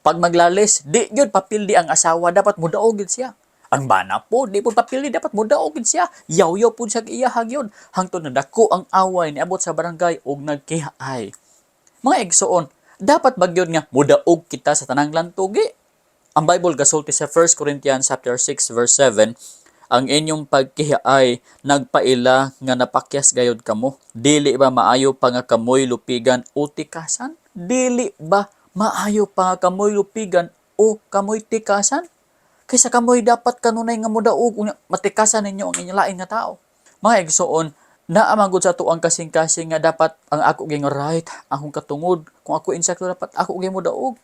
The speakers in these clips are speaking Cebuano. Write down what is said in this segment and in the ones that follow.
Pag maglalis, di gyud papildi ang asawa, dapat mudaog gyud siya. Ang bana po, di po papildi, dapat mudaog gyud siya. Yaw-yaw po siya iya gyud. Hangtod na dako ang away, niabot sa barangay ug nagkihaay. Mga igsoon, dapat ba gyud nga mudaog kita sa tanang lantugi? Ang Bible gasulti sa 1 Corinthians chapter 6 verse 7, "Ang inyong pagkihaay nagpaila nga napakyas gayod kamo. Dili ba maayo pa nga kamoy lupigan o tikasan?" Dili ba maayo pa nga kamoy lupigan o kamoy tikasan? Kaysa kamoy dapat kanunay nga modaog, unya matikasan ninyo ang inyong lain nga tao. Mga igsoon, naa man gud sa ato ang kasing-kasing nga dapat ang ako gyud nga right, akong katungod, kung ako insakto, dapat ako gyud modaog.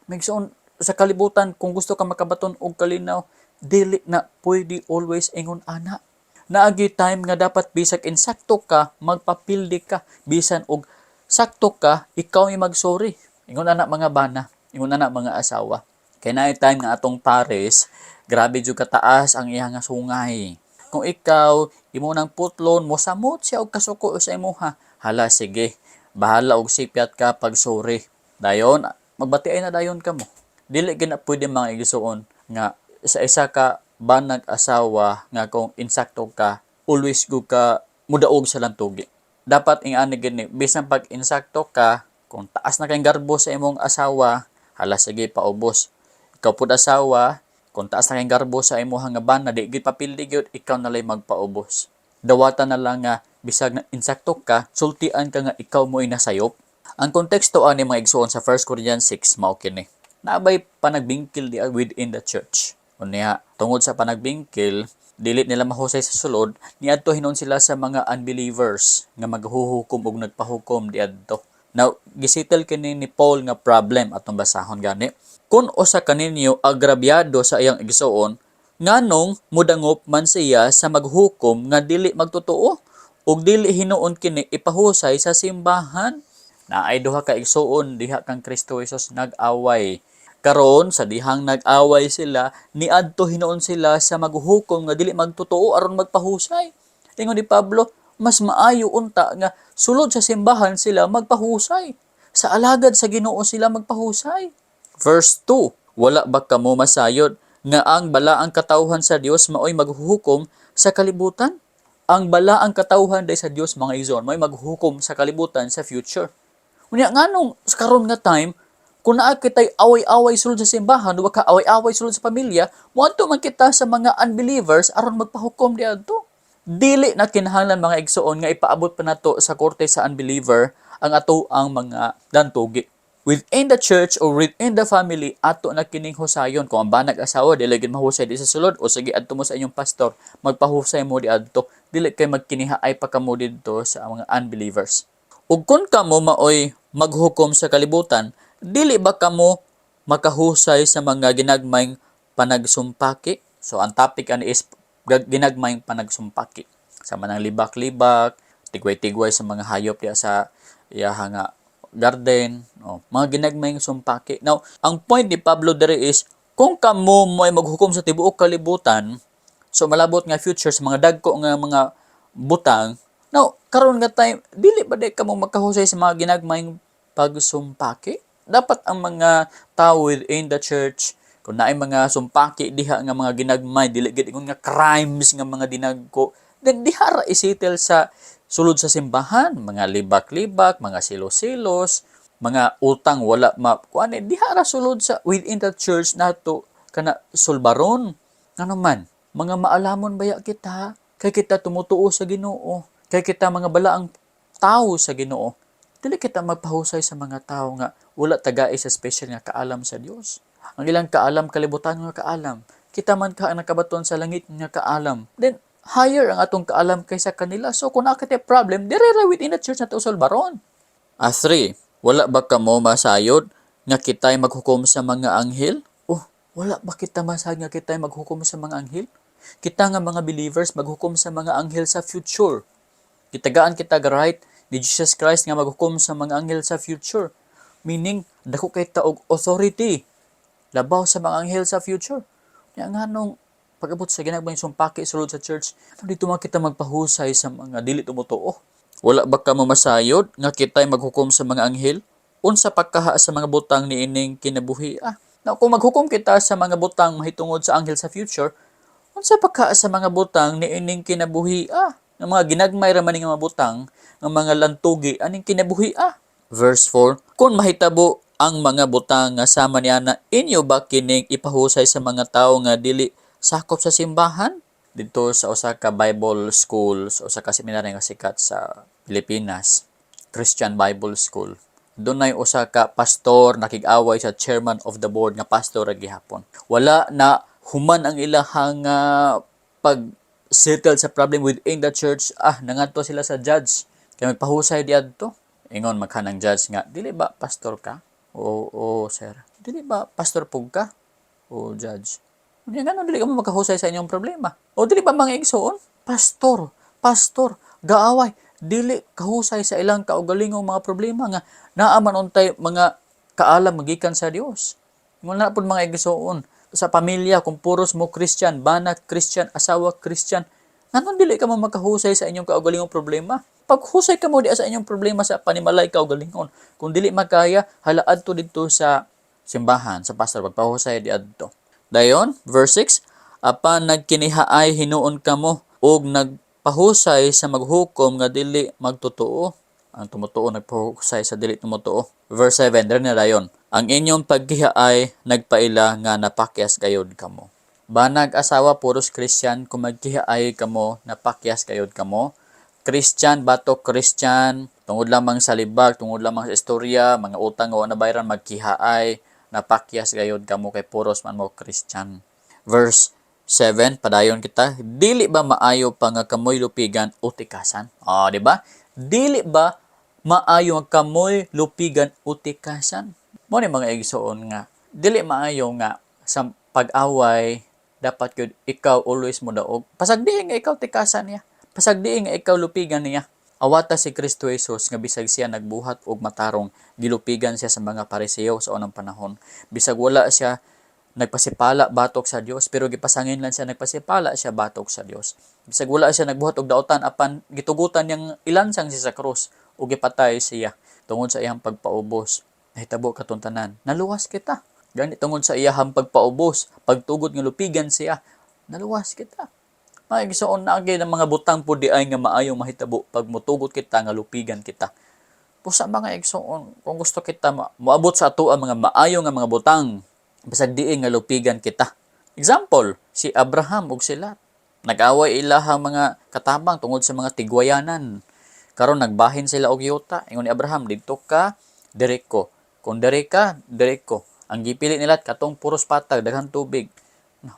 Mga igsoon, sa kalibutan, kung gusto ka makabaton og kalinaw, dili na pwede always ingon ana. Naagi time nga dapat bisag insakto ka, magpapildi ka, bisan og sakto ka, ikaw ay magsorry. Ingon ana mga bana, ingon ana mga asawa. Kay naay time nga atong pares, grabe jud kataas ang iyang nga sungay. Kung ikaw imo nang putlon, mosamot siya og kasuko sa imuha. Hala, sige, bahala og sipyat ka pag sorry. Dayon, magbati ay na dayon kamo. Dili gina pwede, mga igsuon, nga sa isa ka banag asawa nga kung insakto ka, always go ka mudaog sa lantugi. Dapat ing-ani gini, bisan pag insakto ka, kung taas na kay garbo sa imong asawa, hala sige, paubos. Ikaw pud asawa, kung taas na kay garbo sa imong nga bana, di gid papildi gyud, ikaw na lay magpaubos. Dawatan na lang nga bisag na insakto ka, sultian ka nga ikaw mo'y nasayop. Ang konteksto ani, mga igsuon, sa 1 Corinthians 6 mao kini. Naabay panagbingkil di within the church. Unya, tungod sa panagbingkil, dili nila mahusay sa sulod, niadto hinuon sila sa mga unbelievers nga maghuhukom og nagpahukom diadto. Now, gisettle kini ni Paul nga problem, atong basahon gani. "Kung usa kaninyo agrabyado sa iyang igsuon, nganong mudangop man siya sa maghukom nga dili magtotoo? Ug dili hinuon kini ipahusay sa simbahan?" Naay duha ka igsuon diha kang Kristo Jesus nag-away. Karon sa dihang nag-away sila, niadto hinuon sila sa maghuhukom nga dili magtotoo aron magpahusay. Ingon ni Pablo, mas maayo unta nga sulod sa simbahan sila magpahusay. Sa alagad sa Ginoo sila magpahusay. Verse 2, "Wala ba kamo masayod nga ang balaang katawhan sa Dios maoy maghuhukom sa kalibutan?" Ang balaang katawhan day sa Dios, mga igsoon, maoy maghuhukom sa kalibutan sa future. Unya nganong sa karon nga time, kung naa kitay away-away sulod sa simbahan o ka away-away sulod sa pamilya, moadto man kita sa mga unbelievers aron magpahukom diadto? Dili na kinahanglan, mga igsoon, nga ipaabot pa nato sa korte sa unbeliever ang ato ang mga lantugi. Within the church or within the family, ato na kining husayon. Kung ang banag asawa dili gid mahusay di sa sulod, o sige, adto mo sa inyong pastor, magpahusay mo di adto. Dili kay magkinihaay pa kamo didto sa mga unbelievers. "Ug kung kamo maoy maghukom sa kalibutan, dili ba kamo makahusay sa mga ginagmayng panagsumpaki?" So ang topic ani is ginagmayng panagsumpaki. Sa manang libak-libak, tigway-tigway sa mga hayop diya sa iyaha nga garden, oh, mga ginagmayng sumpaki. Now, ang point ni Pablo diri is kung kamo mo ay maghukom sa tibuok kalibutan, so malabot nga future sa mga dagko nga mga butang. Now, karon nga time, dili ba di kamo makahusay sa mga ginagmayng pagsumpaki? Dapat ang mga tao within the church, kung naay mga sumpaki diha nga mga ginagmay, dili gid ingon nga crimes nga mga dinagko, then diha ra isettle sa sulod sa simbahan, mga libak-libak, mga silos-silos, mga utang wala ma kuan, diha ra sulod sa within the church nato kana sulbaron. Ngano man, mga maalamon baya kita, kay kita tumutuo sa Ginoo, kay kita mga balaang tao sa Ginoo. Dili kita magpahusay sa mga tao nga wala tagai sa special nga kaalam sa Dios. Ang ilang kaalam, kalibutan nga kaalam. Kita man ka ang nakabaton sa langit nga kaalam. Then higher ang atong kaalam kaysa kanila. So kung naa kitay problem, dire ra within the church nato sulbaron. 3. "Wala ba kamo masayod nga kita'y maghukom sa mga anghel?" Oh, wala ba kita masayod nga kita'y maghukom sa mga anghel? Kita nga mga believers maghukom sa mga anghel sa future. Gitagaan kita ga right ni Jesus Christ nga maghukom sa mga anghel sa future. Meaning, dako kay ta og authority labaw sa mga anghel sa future. Nya nganong pag-abot sa ginagmayng sumpaki sulod sa church, dito man kita magpahusay sa mga dili tumutuo? "Wala ba kamo masayod nga kita'y maghukom sa mga anghel? Unsa pa kaha sa mga butang niining kinabuhi ah?" Now, kung maghukom kita sa mga butang mahitungod sa anghel sa future, unsa pa ka sa mga butang niining kinabuhi ah? Nga mga ginagmay ra man ni nga mga butang, nga mga lantugi aning kinabuhi ah. Verse 4, kung mahitabo ang mga butang nga sama niana, inyo ba kining ipahusay sa mga tawo nga dili sakop sa simbahan? Didto sa usa ka Bible school, sa usa ka seminaryo nga sikat sa Pilipinas, Christian Bible School. Dunay usa ka pastor nakig-away sa chairman of the board nga pastor ra gihapon. Wala na human ang ilahang pag settle sa problem within the church, nangadto sila sa judge. Kay magpahusay diadto. Ingon magkanang judge nga, "Dili ba pastor ka?" "Oo, oo, sir." "Dili ba pastor pug ka?" "Oo, judge." "Unya ngano dili ka mo makahusay sa inyong problema?" O dili ba, mga igsoon? Pastor, pastor, gaaway, dili kahusay sa ilang kaugalingong mga problema nga naa man untay mga kaalam magikan sa Dios. Wala pud, mga igsoon, sa pamilya kung puros mo Christian, bana Christian, asawa Christian, nganong dili ka mo makahusay sa inyong kaugalingong problema? Paghusay ka mo di sa inyong problema sa panimalay kaugalingon. Kung dili makaya, hala adto didto sa simbahan, sa pastor, pagpahusay di adto. Dayon, verse 6, apan nagkinihaay hinuon kamo ug nagpahusay sa maghukom nga dili magtotoo. Ang tumutuo nagpahusay sa dili tumutuo. Verse 7, dere na dayon. Ang inyong pagkihaay nagpaila nga napakyas gayod kamo. Banag, asawa, puros Christian, kung magkihaay kamo, napakyas gayod kamo. Christian batok Christian, tungod lamang sa libag, tungod lamang sa istorya, mga utang nga wa nabayaran, magkihaay, napakyas gayod kamo kay puros man mo Christian. Verse 7, padayon kita, dili ba maayo pa nga kamoy lupigan o tikasan? Ah, di ba? Dili ba maayo nga kamoy lupigan o tikasan? Mo ni, mga igsoon, nga dili maayo nga sa pag-away dapat gyud ikaw always mo daog. Pasagdi nga ikaw tikasan niya. Pasagdi nga ikaw lupigan niya. Awata si Kristo Jesus nga bisag siya nagbuhat og matarong, gilupigan siya sa mga Pariseo sa unang panahon. Bisag wala siya nagpasipala batok sa Dios, pero gipasangin lang siya nagpasipala siya batok sa Dios. Bisag wala siya nagbuhat og daotan, apan gitugutan niyang ilansang siya sa krus ug gipatay siya tungod sa iyang pagpaubos. Nahitabo katong tanan. Naluwas kita. Gani tungod sa iyahang pagpaubos, pagtugot nga lupigan siya, naluwas kita. Mga igsoon, naa gyud ang mga butang po di ay nga maayong mahitabo pag mutugot kita nga lupigan kita. Pusa, mga igsoon, kung gusto kita moabot sa ato ang mga maayo nga mga butang, bisag diin nga lupigan kita. Example, si Abraham ug si Lot. Nag-away ilahang mga katabang tungod sa mga tigwayanan. Karon nagbahin sila og yuta. Ingon ni Abraham, "Didto ka, diri ko. Kung diri ka, diri ko." Ang gipili nila katong puros patag, daghang tubig.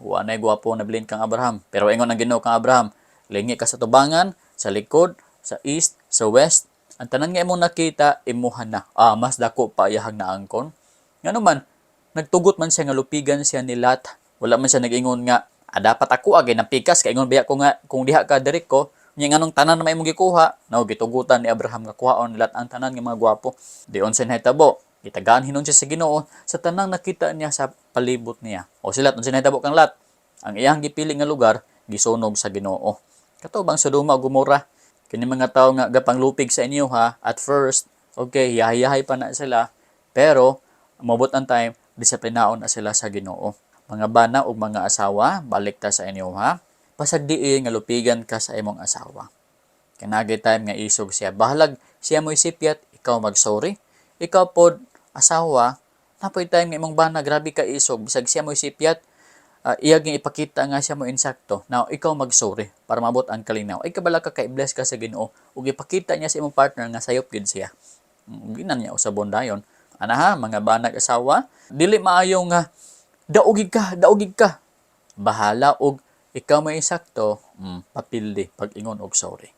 Wa nay gwapo nabilin kang Abraham. Pero ingon ang Ginoo kang Abraham, "Lingi ka sa tubangan, sa likod, sa east, sa west. Ang tanan nga imong nakita, imuha na." Ah, mas dako pa iyahang naangkon. Ngano man, nagtugot man siya nga lupigan siya ni Lot. Wala man siya nag-ingon nga, "Ah, dapat ako agay napikas kay ingon biya ko nga kung diha ka, diri ko. Nya nganong tanan na may imong gikuha?" No, gitugutan ni Abraham nga kuhaon ni Lot ang tanan nga mga gwapo. Di unsa nahitabo. Gitagaan hinon siya sa Ginoo sa tanang nakita niya sa palibot niya. O si Lot, unsa nahitabo kang Lot? Ang iyang gipili nga lugar gisunog sa Ginoo. Kato bang Sodoma ug Gomora? Kini mga tawo nga gapanglupig sa inyo ha, at first, okay, yahay-yahay pa na sila, pero moabot ang time, disiplinaon na sila sa Ginoo. Mga bana ug mga asawa, balik ta sa inyo ha. Pasagdii nga lupigan ka sa imong asawa. Kanagay time nga isog siya. Bahalag siya mo'y sipyat, ikaw mag-sorry. Ikaw pod, asawa, napoy time nga imong bana grabe ka isog, bisag siya mo'y sipyat, iya gyud ipakita nga siya mo insakto. Now, ikaw mag-sorry para maabot ang kalinaw. Ay kabala ka kay bless ka sa Ginoo ug ipakita niya sa imong partner nga sayop gyud siya. Ginan niya usabon dayon. Ana ha, mga banag, asawa, dili maayo nga daogig ka, daogig ka. Bahala og ikaw may insakto, papildi pag ingon og sorry.